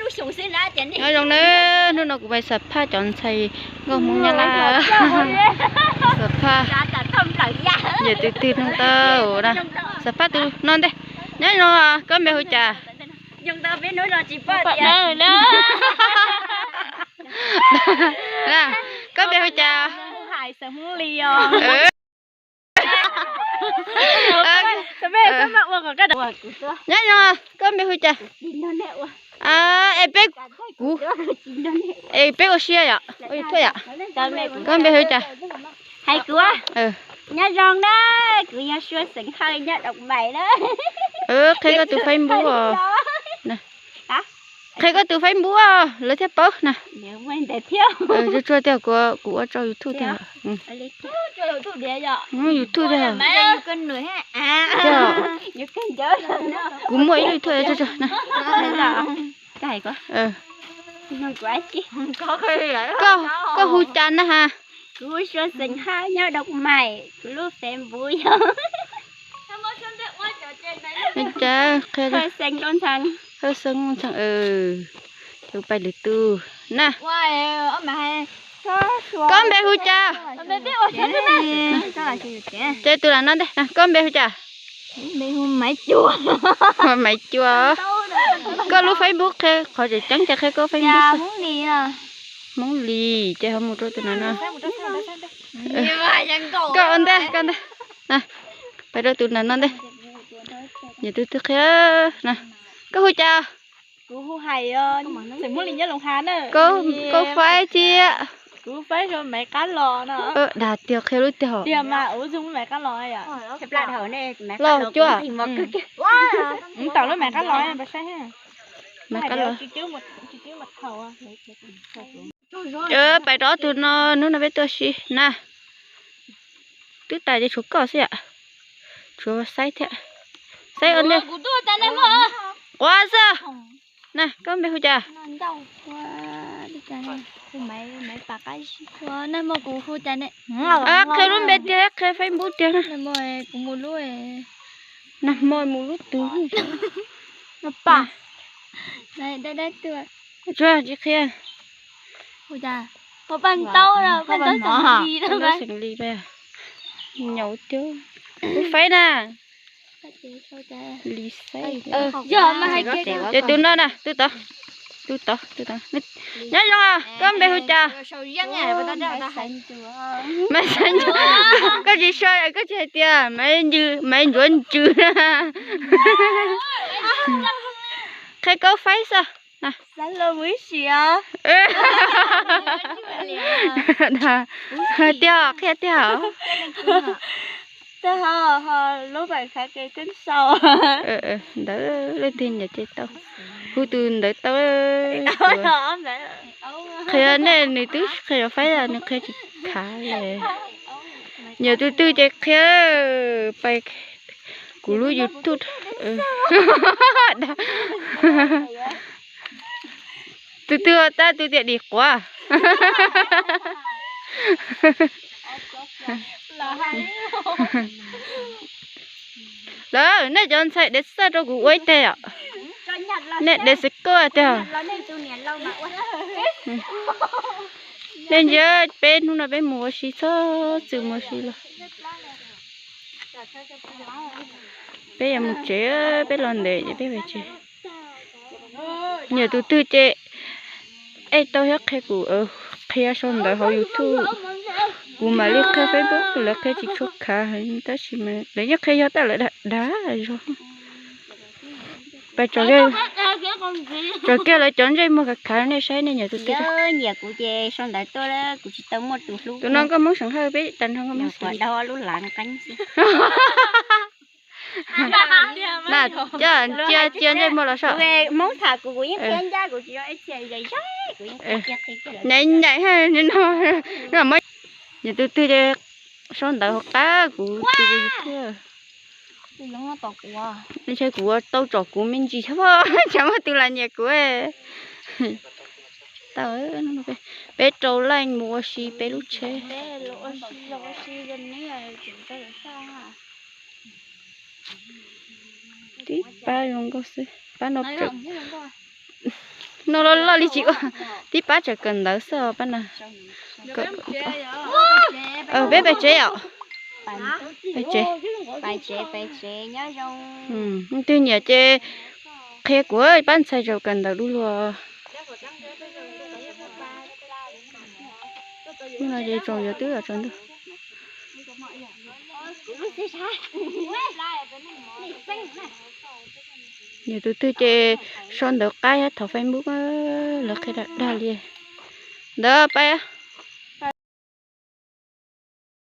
Nyob zoo na, hnub no kuv pais xam phaj cov ntxhais nkauj Hmoob Nyab Laj. Xam phaj yawm twg twg no tau na. Xam phaj tus no ntej. Nyob zoo, koj npe hu cas? Koj npe hu cas? Nyob zoo, koj npe hu cas? Es peb, kuv, es peb ua si yom, ua YouTube yom. Koj npe hu cas? Hais kuv, nyob zoo na, kuv yog Suav xeem Hawj nyob Doo Mais na. Qhia koj tus Facebook os. Qhia koj tus Facebook lawv thiaj paub na. Tsuag tsuag tiag, kuv ua rau YouTube tiag. YouTube tiag. Kuv muaj ib lub YouTube. Koj hu cas na has? Kuv hu Suav xeem Hawj nyob Doo Mais, kuv lub Facebook yog Hawj Xeem Ntxhee. Ces pais lwm tus na. Koj npe hu cas? Ces tus lam no ntej, koj npe hu cas? Maiv Cua. Koj lub Facebook qhia qhov tseem ceeb ces qhia koj Facebook. Hmoob Lis, ces ho mus rau tus no no. Koj ntej, koj ntej. Pais rau tus no no ntej. Yawm twg twg qhia na. Koj hu cas? Kuv hu hais, Koob Faib thiab. Dag tiag, qhia lub tiag hos. Los cuab. Maiv Qab Los. Pais rau tus no, hnub no peb tuaj si na. Twb tas ces tshuav koj xwb yom. Tshuav Xaib thiab. Xaib ua ntej. Quav xwb. Na, koj npe hu cas? Qhia lub npe tiag, qhia Facebook tiag na. Nag hmo mus lub twg? Tsis qhia. Xeem Lis, nyaum tiag. Kuv Faib na. Lis Xaib. Ces tus no na, tus tod, tus tod, tus tod. Nyob zoo, koj npe hu cas? Maiv Xaiv Ntsuav. Koj tsis sau, koj tsis hais tias Maiv Ntsuav Ntsws na. Qhia Koob Faib xwb. Tiag, qhia tiag. Ntawd leej twg nyiam ces tau, hu tus ntawd tau. Qhia nej, nws twb qhia Faib, nws qhia tsis khav li. Nyiam tus twg ces qhia, pais kuv lub YouTube. Tus twg ua tab tus tias dim quav. Lawv, nej cov ntxhais dev xaj rau kuv ua ib teg os. Nej dev xav koj tiag. Nej ntsia peb hnub no peb mus ua si, txhob txwm mus ua si los. Peb yuav mus tsev, peb los ntev ces peb mus tsev. Nyiam tus twg ces ej tau thiab qhia kuv, qhia sau ntawv hauv YouTube. Kuv mam li qhia Facebook, lawv qhia tsis tshua khav heev, tab sis mas lawv yeej qhia yog tab lawv dag dag zog. Pais tsom kiag lawv cov ntsej muag khav khav nej saib, nej nyiam tus twg. Nyiam kuv ces sau ntawv tuaj, kuv tsis tau muaj tus hlub. Tus no nkauj Hmoob Xeem Hawj, peb tag nrho nkauj Hmoob Xeem Hawj. Cia cia ntsej muag los saib. Hmoob tham kuv, kuv yeej qhia ncaj, kuv tsis yog ib txhia zais zais, kuv yeej qhia qhia kiag lawv. Nyaim nyaim, no, nyiam tus twg ces sau ntawv hauv qab kuv tus YouTube. Ntshe kuv tau tsom kuv me ntsis thiab, tsam muaj tus lam nyiam kuv. Tau, peb rau leej mus ua si peb lub tsheb. Tib pab zoo nkauj xwb, pab no tseem, No loj loj li tsis ua, tib pab tseem kawm ntawv xwb os pab na. Peb pais tsev os. Pais tsev. Leej twg nyiam ces qhia kuv, pab ntxhais zaum kawm ntawv du lug. Hnub no ces tsoom yuav twb tsaus ntuj. Yog tus twg ces sau ntawv qab thiab thov Facebook, lawv qhia dag dag li. Ntawd pab.